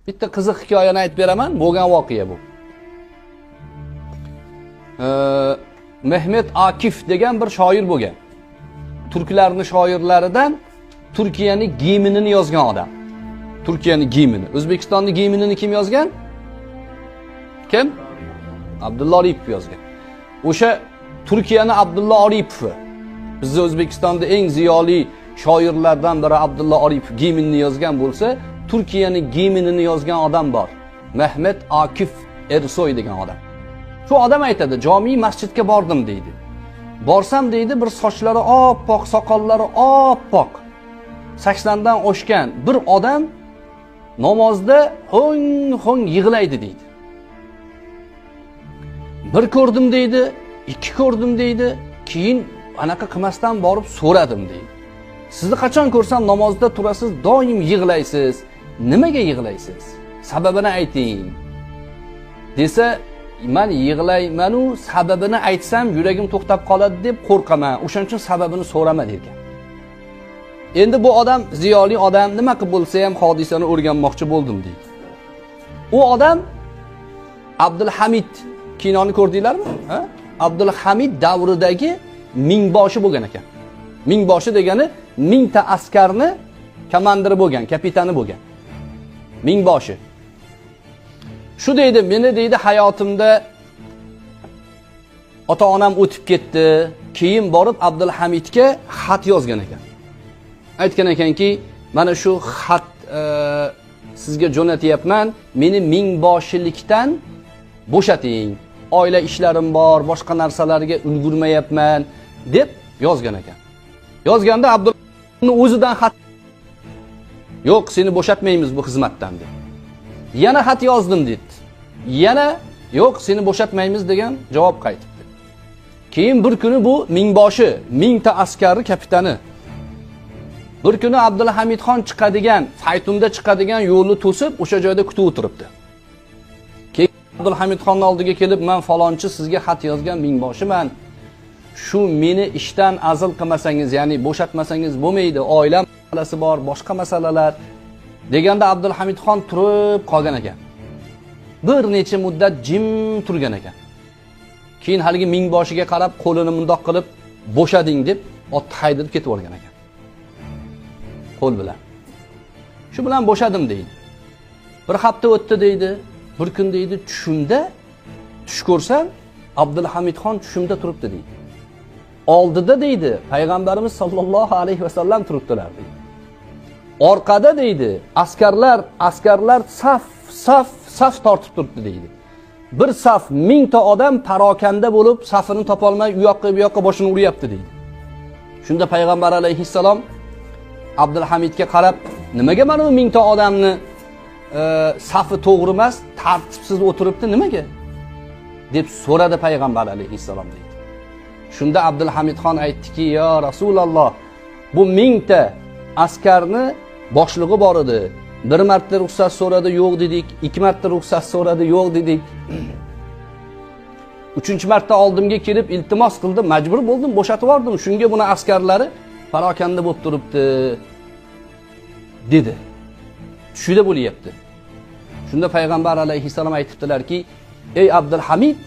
Bitta qiziq hikoyani aytib beraman, bo'lgan voqea bu. Mehmet Akif degan bir shoir bo'lgan. Turklarning shoirlaridan Turkiyaning gimnini yozgan odam. Turkiyaning gimnini. O'zbekistonning gimnini kim yozgan? Kim? Abdulla Oripov yozgan. O'sha Turkiyani Abdulla Oripovi. Bizda O'zbekistonda eng ziyoli shoirlardan biri Abdulla Oripov gimnini yozgan bo'lsa, Turkiyaning gimnini yozgan odam bor. Mehmet Akif Ersoy degan odam. Shu odam aytadi, jami masjidga bordim deydi. Borsam deydi, bir sochlari oppoq, soqollari oppoq, 80 dan oshgan bir odam namozda ho'ng-ho'ng yig'laydi deydi. Bir ko'rdim deydi, ikki ko'rdim deydi, keyin anaqa qilmasdan borib so'radim deydi. Sizni qachon ko'rsam namozda turasiz, doim yig'laysiz. Nimaga yig'laysiz? Sababini ayting. Desa, men yig'layman-u, sababini aytsam yuragim to'xtab qoladi deb qo'rqaman. O'shaning uchun sababini so'rama derkan. Endi bu odam ziyoli odam, nima qilib bo'lsa ham hodisani o'rganmoqchi bo'ldim deydi. U odam Abdulhamid kinoni ko'rdinglarmi? Ha? Abdulhamid davridagi mingboshi bo'lgan ekan. Mingboshi degani mingta askarni komandiri bo'lgan, kapitani bo'lgan. Mingboshi. Shu deydi, meni deydi hayotimda ota-onam o'tib ketdi. Keyin borib Abdulhamidga xat yozgan ekan. Aytgan ekanki, mana shu xat sizga jo'natyapman, meni mingboshilikdan bo'shating. Oila ishlarim bor, boshqa narsalarga ulgurmayapman deb yozgan ekan. Yozganda Abdulhamidning o'zidan xat, yo'q, seni bo'shatmaymiz bu xizmatdan deb. Yana xat yozdim dedi. Yana yo'q, seni bo'shatmaymiz degan javob qaytibdi. Keyin bir kuni bu mingboshi, mingta askari kapitani bir kuni Abdulhamidxon chiqadigan, faytunda chiqadigan yo'lni to'sib, o'sha joyda kutib o'tiribdi. Keyin Abdulhamidxonning oldiga kelib, men falonchi sizga xat yozgan mingboshiman. Shu meni ishdan azil qilmasangiz, ya'ni bo'shatmasangiz bo'lmaydi, oilam masalasi bor, boshqa masalalar deganda Abdulhamidxon turib qolgan ekan. Bir necha muddat jim turgan ekan. Keyin haligi mingboshiga qarab qo'lini mundoq qilib, bo'shading deb otni haydatib ketib yuborgan ekan. Qo'l bilan. Shu bilan bo'shadim deydi. Bir hafta o'tdi deydi. Bir kun deydi, tushimda tush ko'rsam Abdulhamidxon tushimda turibdi deydi. Oldida deydi, payg'ambarimiz sollallohu alayhi vasallam turibdilar deydi. Orqada deydi, askarlar saf saf saf tortib turibdi deydi. Bir saf mingta odam parokanda bo'lib safini topolmay u yoqqa bu yoqqa boshini uryapti deydi. Shunda payg'ambar alayhissalom Abdulhamidga qarab, nimaga mana bu mingta odamni safi to'g'ri emas, tartibsiz o'tiribdi, nimaga? Deb so'radi payg'ambar alayhissalom deydi. Shunda Abdulhamidxon aytdiki, "Ya Rasululloh, bu mingta askarni boshlig'i bor edi. Bir marta ruxsat so'radi, yo'q dedik. Ikki marta ruxsat so'radi, yo'q dedik. Uchinchi marta oldimga kelib iltimos qildi, majbur bo'ldim, bo'shatib yubordim. Shunga buni askarlari parokanda bo'lib turibdi" dedi. Tushida bo'lyapti. Shunda payg'ambar alayhissalom aytibdilarki, "Ey Abdulhamid,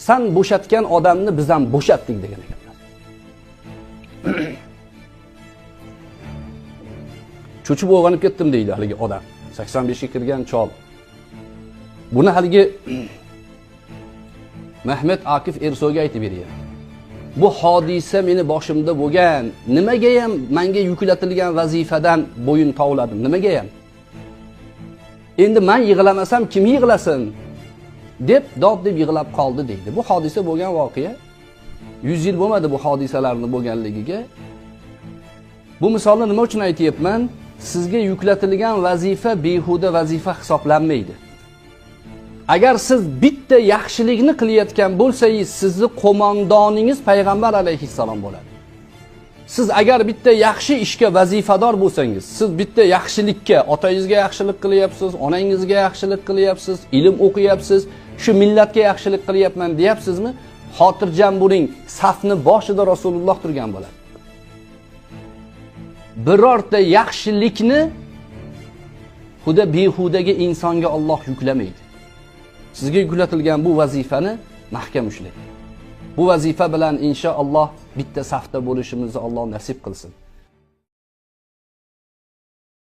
sen bo'shatgan odamni biz ham bo'shatdik" degan ekanlar. Cho'chib uyg'onib ketdim deydi haligi odam. 85 ga kirgan chol. Buni haligi Mehmet Akif Ersoyga aytib beryapti. Bu hodisa meni boshimda bo'lgan. Nimaga ham menga yuklatilgan vazifadan bo'yin tovladim? Nimaga ham? Endi men yig'lamasam kim yig'lasin deb dod deb yig'lab qoldi deydi. Bu hodisa bo'lgan voqea 100 yil bo'lmadi bu hodisalarni bo'lganligiga. Bu misolni nima uchun aytyapman? Sizga yuklatilgan vazifa behuda vazifa hisoblanmaydi. Agar siz bitta yaxshilikni qilayotgan bo'lsangiz, sizni qo'mondoningiz payg'ambar alayhissalom bo'ladi. Siz agar bitta yaxshi ishga vazifador bo'lsangiz, siz bitta yaxshilikka, otangizga yaxshilik qilyapsiz, onangizga yaxshilik qilyapsiz, ilm o'qiyapsiz, shu millatga yaxshilik qilyapman deyapsizmi? Xotirjam bo'ling, safni boshida Rasululloh turgan bo'ladi. Birorta yaxshilikni Huda behudaga insonga Alloh yuklamaydi. Sizga yuklatilgan bu vazifani mahkam ushlang. Bu vazifa bilan inshaalloh bitta safda bo'lishimizni Alloh nasib qilsin.